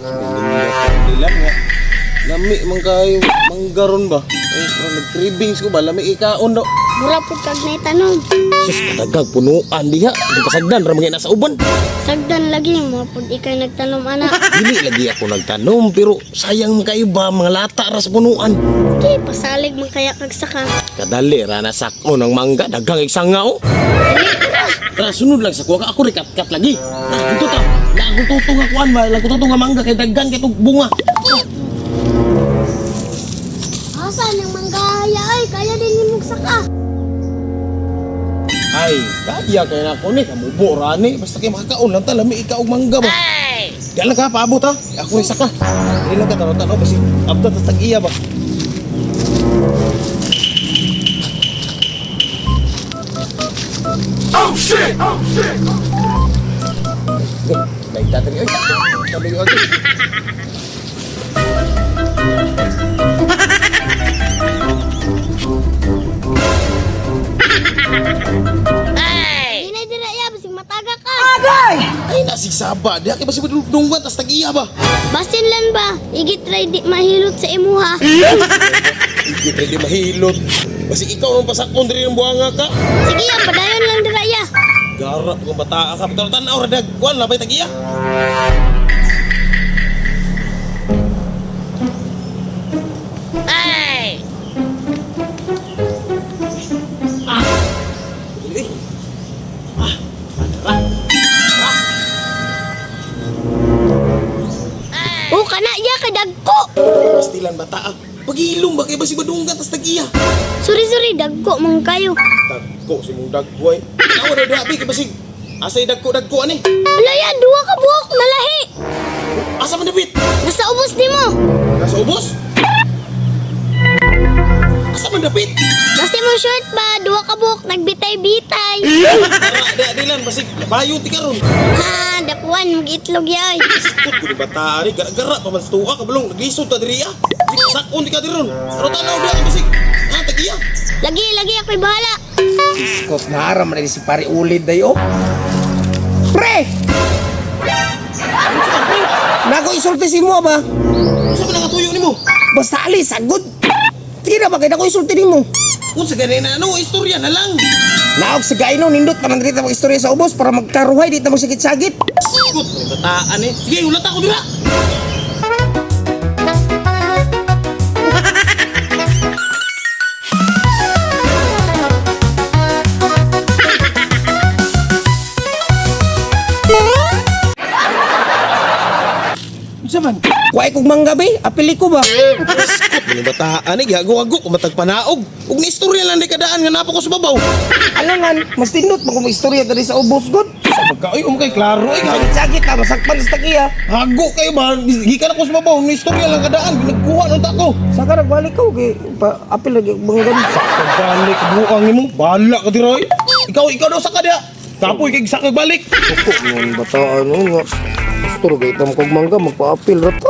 Dilan nga. Lami man kayo, manggaron ba? Eh, parang nag-cravings ko ba? Lami ikaon do. Mura pud kag naitanom. Sus, patagag, punuan diha. Di pasagdan, ramang nasa uban. Sagdan lagi mo pud ikay nagtanom ana. Dili lagi ako nagtanom, pero sayang man kayo ba, mga lata ra sa punuan. Okay, pasalig man kaya kag saka. Kadali, ra na sako ng mangga, daghang isang nga oh. Tara, sunod lang sa kuha ka. Ako rikat-kat lagi. Ah, dito ta. Laang tutong nga kuan ba? Laang tutong nga mangga kay daghan kay tug bunga. Asa nang manggaya ay kaya din nimog saka. Ay, kaya kay na ko ni kamubo ra ni. Basta kay makakaon lang ta lami ikaw og mangga ba. Di lang ka paabot ha. Ako rin saka. Dili lang ka tanaw-tanaw kasi abta ta tag-iya ba. Oh shit! Oh shit! Baik ta oy. Tabi oy. Di na dira ya basig mataga ka. Ay nasigsaba diha kay basig dunggan tas tag-iya ba. Basin lan ba? Igit ray di mahilot sa imuha. Igit rin di mahilot. Basig ikaw ang pasakon diri ng buhanga ka. Sige ya, padayon lang dira ya. Gara kung bata ka pero tan-aw ra dag kuan labay tag-iya. Ah. Dili. Ah, tara. O kana ya kay dagko. Pastilan bata ah. Pagilom ba kay basig madunggan tas tag-iya. Sorry sorry dagko man kayo. Dagko si mong dagway. Tanaw ra dabi kay basig. Asay dagko-dagko ani. Ala ya, duha ka buhok nalahi. Asa man dapit? Nasa ubos nimo. Nasa ubos? Asa man dapit? Basta mo short ba, duha ka buhok nagbitay-bitay. Tara, di dilan basig labayo ti karon. Ha, dapuan mag-itlog ya oy. Sikot ko ni bata ni gara-gara pa man sa tuwa ka balong naglisod ta diri ah. Basig sakon di ka diri ron. Pero tanaw diha kay basig. Ah, tag-iya. Lagi lagi ako'y bahala. Scott na aram na si pare ulid dayo. Pre! Nako isulti si mo ba? Unsa man ang tuyo nimo? Basta ali sagod. Tira ba kay nako isulti nimo? Unsa gani na ano istorya na lang. Naog sa gaino nindot naman dito mag istorya sa ubos para magkaruhay dito magsigit-sagit. Sikot ni bataan eh. Sige, ulat ako dira. Unsa man? Kuhay kog manggabi, apili ko ba? Sikot ni bataan eh, gihago-hago kumatag panaog. Ug ni istorya lang di kadaan nga napo ko sa babaw. Alangan, mas tindot man kung istorya diri sa ubos god. Sa pagka oy, umkay klaro eh. Hago, Sagit-sagit ta masakpan sa tagiya. hago kayo ba? Gikan ako sa babaw, ni istorya lang kadaan, nagkuha nung ta ko. Saka nagbalik ko kay pa apil lagi og manggabi. Pagbalik buang nimo, bahala ka diroy. Ikaw ikaw daw sa kada. Kapoy kay sa balik. Suko nun bataan nun nga. Gusto ra kay tam kog mangga magpa-apil ra to.